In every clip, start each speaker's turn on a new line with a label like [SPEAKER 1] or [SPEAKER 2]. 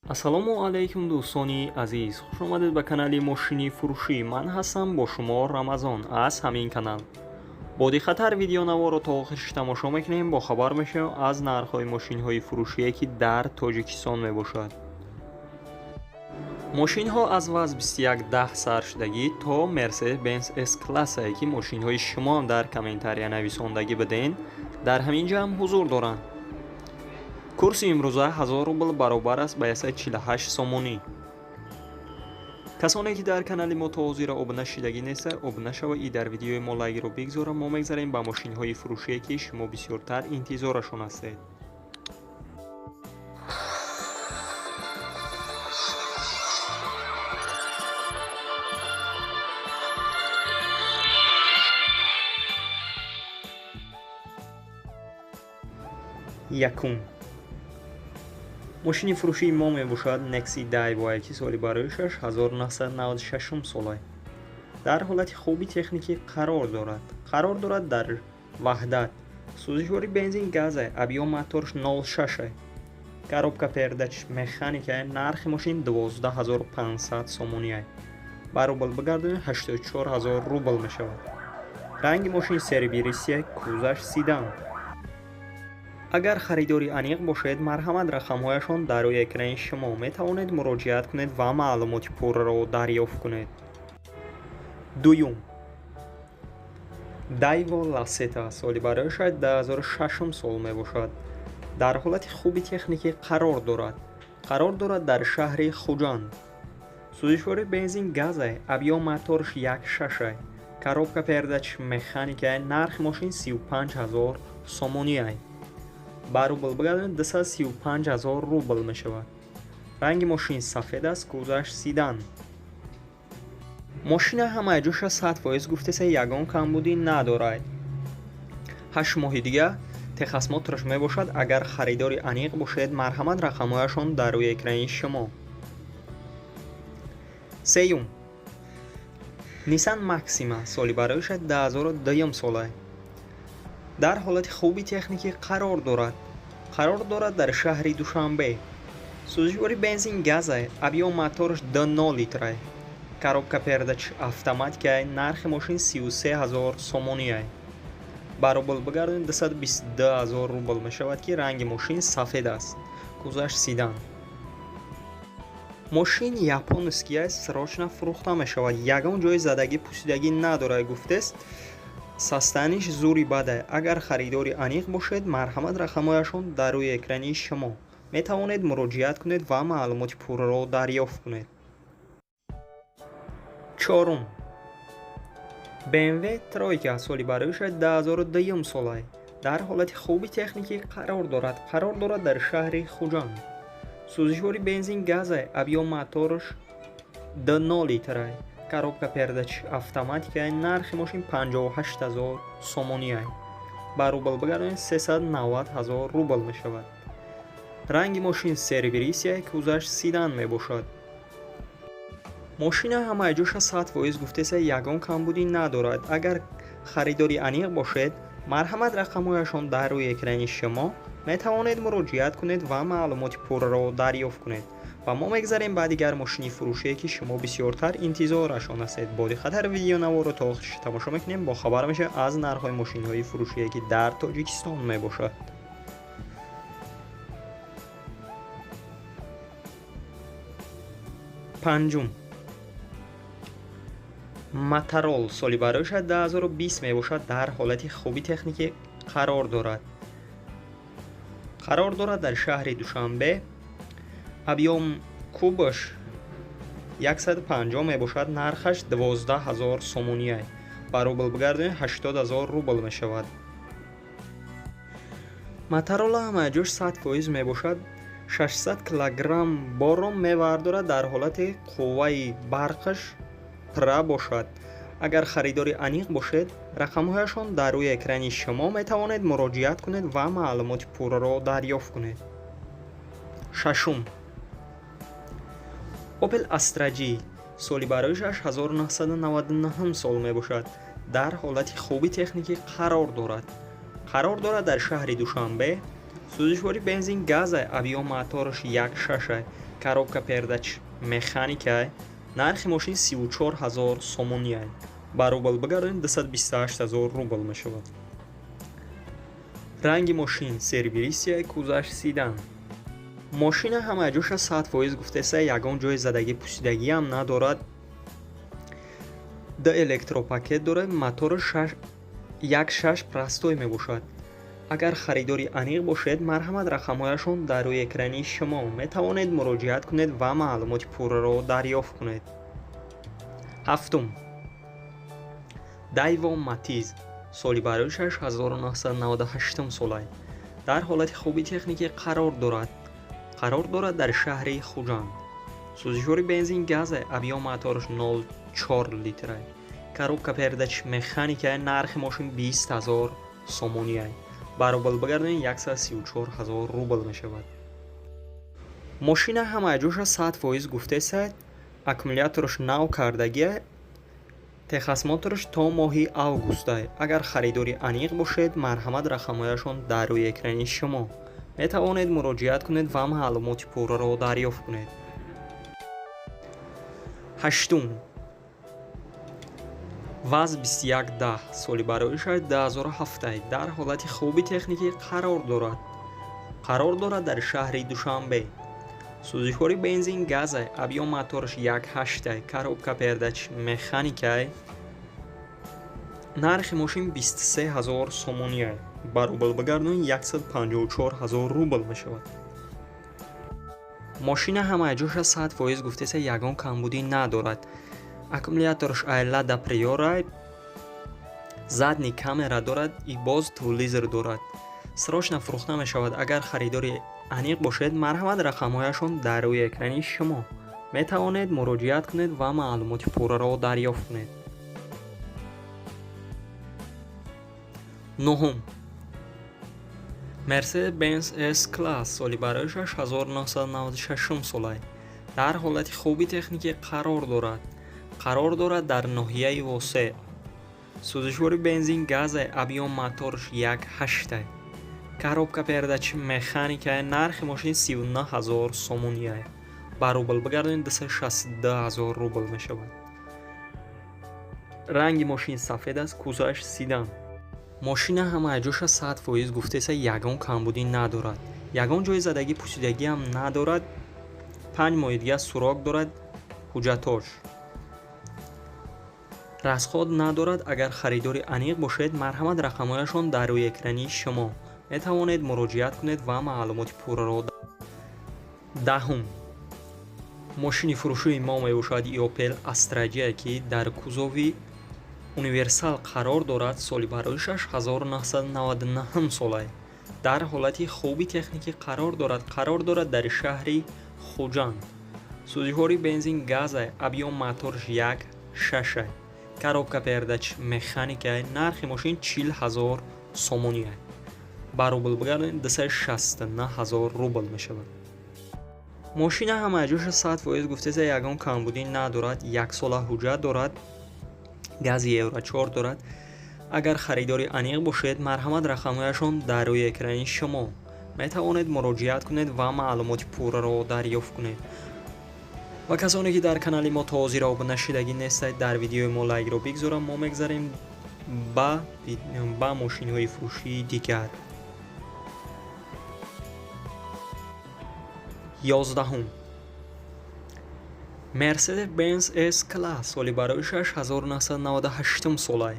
[SPEAKER 1] Ассалому алайкум, дӯстони азиз, хушомадед ба канали мошини фурӯшӣ. Ман ҳастам бо шумо Рамазон аз ҳамин канал. Бо диққаттар видеонаворо то охирш тамошо мекунем, бохабар мешавем аз нархҳои мошинҳои фурӯшие, ки дар Тоҷикистон мебошад. Мошинҳо аз ВАЗ 2110 сар шудагӣ то Мерседес Бенз С классае, ки мошинҳои шумоам дар комментария нависондагӣ биден, дар ҳамин ҷо ҳам ҳузур доранд. Курси имрӯза 1000 рубл баробар аст ба 148 сомонӣ. Касоне, ки дар канали мо то ҳозира обуна шидагӣ нестанд, обуна шава и дар видеои мо лайкро бигзора. Мо мегзарем ба мошинҳои фурӯшие, ки шумо бисёртар интизорашон ҳастед. Якум мошини фурӯшии мо мебошад Нексия Дайвое, ки соли бароишаш 1996 соле, дар ҳолати хуби техникӣ қарор дорад. Қарор дорад дар Ваҳдат. Сӯзишвори бензин газа, объём моторш 06, коробка передач механика. Нархи мошин 12 500 сомония, ба рубл бигардонем, 84 000 рубл мешавад. Ранги мошин серебристый, кузаш седан. Агар харидори аниқ бошед, марҳамат, рақамҳояшон дар рӯи экрани шумо, метавонед муроҷиат кунед ва маълумоти пурраро дарёфт кунед. Дуюм, Дайво Ласета, соли бароишаш 2006 сол мебошад, дар ҳолати хуби техникӣ қарор дорад. Қарор дорад дар шаҳри Хуҷанд. Сӯзишвори бензин газа, объём моторш 1,6, коробка передач механика. Нархи мошин 35 ҳазор сомониай, ба рубл бигардонед, 235 ҳазор рубл мешавад. Ранги мошин сафед аст, кузаш седан. Мошина ҳамаи ҷоша 100% гуфтеса, ягон камбудӣ надорад. 8 моҳи дига техосмотраш мебошад. Агар харидори аниқ бошед, марҳамат, рақамҳояшон дар рӯи экрани шумо. Сеюм, Нисан Максима, соли бароиша 2002 сола, дар ҳолати хуби техникӣ қарор дорад. Қарор дорад дар шаҳри Душанбе. Сӯзишвори бензин газа, объём моторш 2,0 литра, коробка передач автоматика. Нархи мошин 33 ҳазор сомония, ба рубл бигардонед, 222 ҳазор рубл мешавад, ки ранги мошин сафед аст, кузаш седан. Мошин японский аст, срочно фурӯхта мешавад. Ягон ҷои задагӣ, пусидагӣ надорад, гуфтест, состояниеш зури бада. Агар харидори аниқ бошед, марҳамат, рақамҳояшон дар рӯи экрани шумо, метавонед муроҷиат кунед ва маълумоти пурраро дарёфт кунед. Чорум, BMW тройка, соли бароиша 2002 сола, дар ҳолати хуби техникӣ қарор дорад. Қарор дорад дар шаҳри Хуҷанд. Сӯзишвори бензин газа, объём моторш 2,0 литра, коробка передач автоматика. Нархи мошин 58 ҳазор сомония, ба рубл бигардонед, 390 ҳазор рубл мешавад. Ранги мошин серебристый, кузаш седан мебошад. Мошина ҳамаи ҷоша 100% гуфтеса, ягон камбудӣ надорад. Агар харидори аниқ бошед, марҳамат, рақамҳояшон дар рӯи экрани шумо, метавонед муроҷиат кунед ва маълумоти пурраро дарёфт кунед. Ва мо мегзарем ба дигар мошини фурӯшие, ки шумо бисёртар интизорашон ҳастед. Бо диққаттар видеонаворо то охирш тамошо мекунем, бохабар мешавем аз нархҳои мошинҳои фурӯшие, ки дар Тоҷикистон мебошад. Панҷум, Матарол, соли бароиша 2020 мебошад, дар ҳолати хуби техникӣ қарор дорад. Қарор дорад дар шаҳри Душанбе. Объём кубаш 150 мебошад. Нархаш 12 ҳазор сомония, ба рубл бигардонед, 80 ҳазор рубл мешавад. Матарола ҳамаи ҷош 100% мебошад. 600 килограмм борро мевардорад, дар ҳолати қувваи барқаш пурра бошад. Агар харидори аниқ бошед, рақамҳояшон дар рӯи экрани шумо, метавонед муроҷиат кунед ва маълумоти пурраро дарёфт кунед. Шашум, Opel Astra G, соли бароишаш 1999 сол мебошад, дар ҳолати хуби техникӣ қарор дорад. Қарор дорад дар шаҳри Душанбе. Сӯзишвори бензин газа, объём мотораш 1,6. Коробка передач механика. Нархи мошин 34 ҳазор сомонӣ. Ба рубл бигардонед, 228 ҳазор рубл мешавад. Ранги мошин серебристый, кузоваш седан. Мошина ҳама ҷоша 100% гуфтеса, ягон ҷои задагӣ пусидагиам надорад. Д электропакет дорад, мотори 1.6 простой мебошад. Агар харидори аниқ бошед, марҳамат, рақамҳояшон дар рӯи экрани шумо, метавонед муроҷиат кунед ва маълумоти пурраро дарёфт кунед. Ҳафтум, Дайво Матиз, соли бароишаш 1998 солай. Дар ҳолати хуби техникӣ қарор дорад. Қарор дорад дар шаҳри Хуҷанд. Сӯзишвори бензин газ, объём мотораш 0,4 литрай. Коробка передач механика. Нархи мошин 20 ҳазор сомонӣ. Ба рубл бигардонед, 134 ҳазор рубл мешавад. Мошина ҳама ҷоша 100% гуфтесад, аккумулятораш нав кардагия, техосмотраш то моҳи августай. Агар харидори аниқ бошед, марҳамат, рақамҳояшон дар рӯи экрани шумо, метавонед муроҷиат кунед ва маълумоти пурраро дарёфт кунед. Ҳаштум, ВАЗ 2110, соли бароишаш 2007, дар ҳолати хуби техникӣ қарор дорад. Қарор дорад дар шаҳри Душанбе. Сӯзишвори бензин газ, объём мотораш 1.8, коробка передач механика. Нархи мошин 23 ҳазор сомонӣ. Ба рубл бигардонед, 154 ҳазор рубл мешавад. Мошина ҳама ҷоша 100% гуфтеса, ягон камбудӣ надорад. Аккумулятораш ай Лада Приора, задний камера дорад и боз телевизор дорад. Срочно фурӯхта мешавад. Агар харидори аниқ бошед, марҳамат, рақамҳояшон дар рӯи экрани шумо, метавонед муроҷиат кунед ва маълумоти пурраро дарёфт кунед. Нуҳум, Мерседес Бенз С класс, соли бароишаш 1996 солай. Дар ҳолати хуби техникӣ қарор дорад. Қарор дорад дар ноҳияи Восе. Сӯзишвори бензин газ, объём мотораш 1.8, коробка передач механика. Нархи мошин 39 ҳазор сомонӣ. Ба рубл бигардонед, 262 ҳазор рубл мешавад. Ранги мошин сафед аст, кузоваш седан. Мошина ҳама ҷоша 100% гуфтеса, ягон камбудӣ надорад, ягон ҷои задагӣ пусидагиам надорад. 5 моҳи дига срок дорад ҳуҷҷатош, расход надорад. Агар харидори аниқ бошед, марҳамат, рақамҳояшон дар рӯи экрани шумо, метавонед муроҷиат кунед ва маълумоти пурраро. Даҳум мошини фурӯшии мо мебошад Опел Астра ки дар кузови универсал қарор дорад. Соли бароишаш 1999 солай. Дар ҳолати хуби техникӣ қарор дорад. Қарор дорад дар шаҳри Хуҷанд. Сӯзишвори бензин газ, объём мотораш 1.6, коробка передач механика. Нархи мошин 40 ҳазор сомонӣ. Ба рубл бигардонед, 269 ҳазор рубл мешавад. Мошина ҳама ҷоша 100% гуфтеса, ягон камбудӣ надорад, яксола ҳуҷҷат дорад, гази Евро 4 дорад. Агар харидори аниқ бошед, марҳамат, рақамҳояшон дар рӯи экрани шумо, метавонед муроҷиат кунед ва маълумоти пурраро дарёфт кунед. Ва касоне ки дар канали мо то ҳозир обуна шудагӣ нестед, дар видеои мо лайкро бигзорам. Мо мегзарем ба мошинҳои фурӯшии дигар. 11-ум, Мерседес Бенз С класс, соли бароишаш 1998 солай.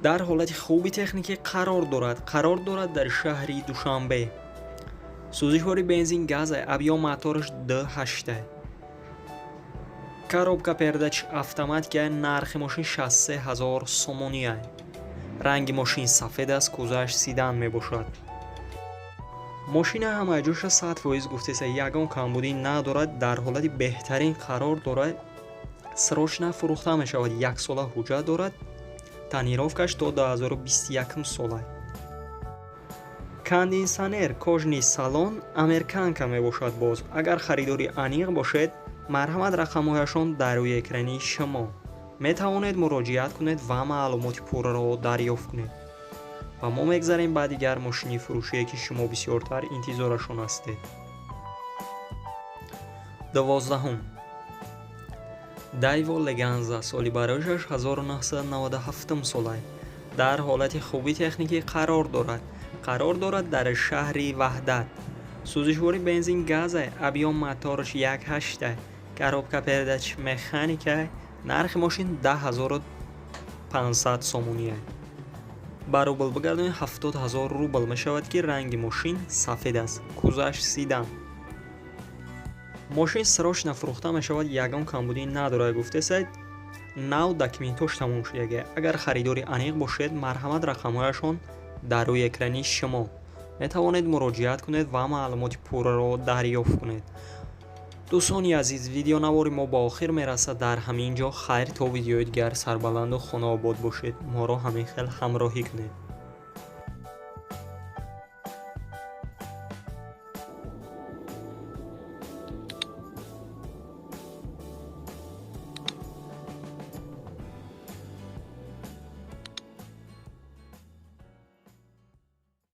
[SPEAKER 1] Дар ҳолати хуби техникӣ қарор дорад. Қарор дорад дар шаҳри Душанбе. Сӯзишвори бензин газ, объём мотораш 2.8, коробка передач автоматика. Нархи мошин 63 ҳазор сомонӣ. Ранги мошин сафед аст, кузоваш седан мебошад. Мошина ҳама ҷоша 100% гуфтеса, ягон камбудӣ надорад, дар ҳолати беҳтарин қарор дорад. Срочно фурӯхта мешавад, яксола ҳуҷҷат дорад, тонировкаш то 2021 сола. Кондитсионер, кожаный салон, американка мебошад. Боз агар харидори аниқ бошед, марҳамат, рақамҳояшон дар рӯи экрани шумо, метавонед муроҷиат кунед ва маълумоти пурраро дарёфт кунед. Ва мо мегзарем ба дигар мошини фурӯшие, ки шумо бисёртар интизорашон ҳастед. 12-ум, Дайва Леганза, соли бароишаш 1997 солай, дар ҳолати хуби техникӣ қарор дорад. Қарор дорад дар шаҳри Ваҳдат. Сӯзишвори бензин газай, объём мотораш 1,8, коробка передач механика. Нархи мошин 10 500 сомоние. Ба рубл бигардонед, 70 000 рубл мешавад, ки ранги мошин сафед аст, кузаш седан. Мошин срочно фурӯхта мешавад, ягон камбудӣ надорад, гуфтесед, нав документош тамом шудага. Агар харидори аниқ бошед, марҳамат, рақамҳояшон дар рӯи экрани шумо, метавонед муроҷиат кунед ва маълумоти пурраро дарёфт кунед. Дӯстони азиз, видеонавори мо ба охир мерасад дар ҳамин ҷо. Хайр, то видеои дигар, сарбаланду хонаобод бошед, моро ҳамин хел ҳамроҳӣ кунед.